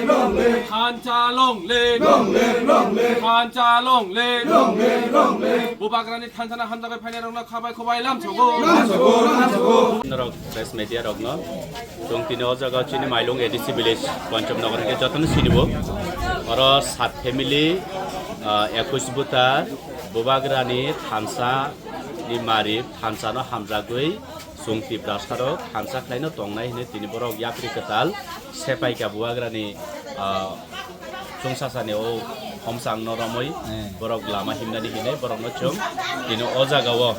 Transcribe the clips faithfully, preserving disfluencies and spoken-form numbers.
Thansa long live! Long live, long live! Thansa long live! Long live, long live! Bubagrani thansa no hamjagwi phainairokno khabai khubai lamsogo. Lamsogo, lamsogo. Norok press media rokno chwng tini o jaga chini Mailung A D C village Pancham Nagar hwnkhe jotono sinibo. Oro sat family, ah, ekush buta Bubagrani thansa ni mari thansa no hamjagwi chwng Tiprasa rok thansa khlaino tongnai hwnwi tini borok yapri kwtal sepaika Bubagrani, ah, chwngsasani o homsang no romwi Eh. borok lama himnani hinwi borokno chwng tini o jaga o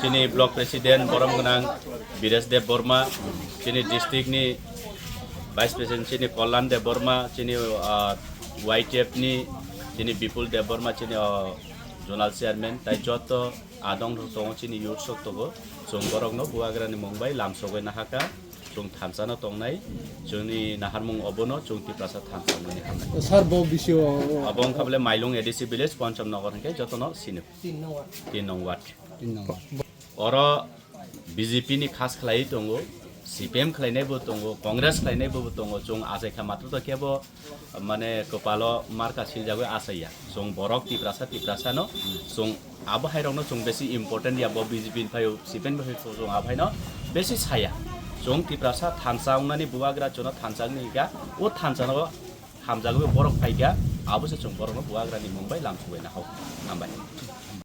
chini block president borom gwnang Biresh Deb Borma, chini district ni vice president chini Kollan Deb Borma, chini, ah, Y T F ni chini Bipul Deb Borma, chini, ah, zonal chairman, tai joto adong rok tongo chini youth sok tongo, chwng borokno Bubagrani mung bai lamsogwi nahaka. Chwng thansa no tongnai, chwngni naharmung obono chwng Tiprasa thansa wngmani hamnai. Sir, bo bisio Abo wngkha bole Mailung A D C village, Pancham Nagar hwnkhe jotono sini. Tin nong ward. Tin nong ward. Tin nong ward. Oro B J P ni khas khlaiwi tongo, C P M khlainaibo tongo, Congress khlainaibo tongo, chwng achaikha matwtwi kebo mane kwpalo marka siljagwi achaiya. Chwng borok Tiprasa, Tiprasano chwng abo hairokno chwng besi important ya, bo B J P ni phaio, C P M ni phaio, chwng abo haino besi saya. Chwng Tiprasa thansa wngnani Bubagra chwngno thansa wngni hika, o thansano hamjagwi borok phaikha, abo se chwng borokno Bubagrani mung bai lamsugwi nahok. Hambai.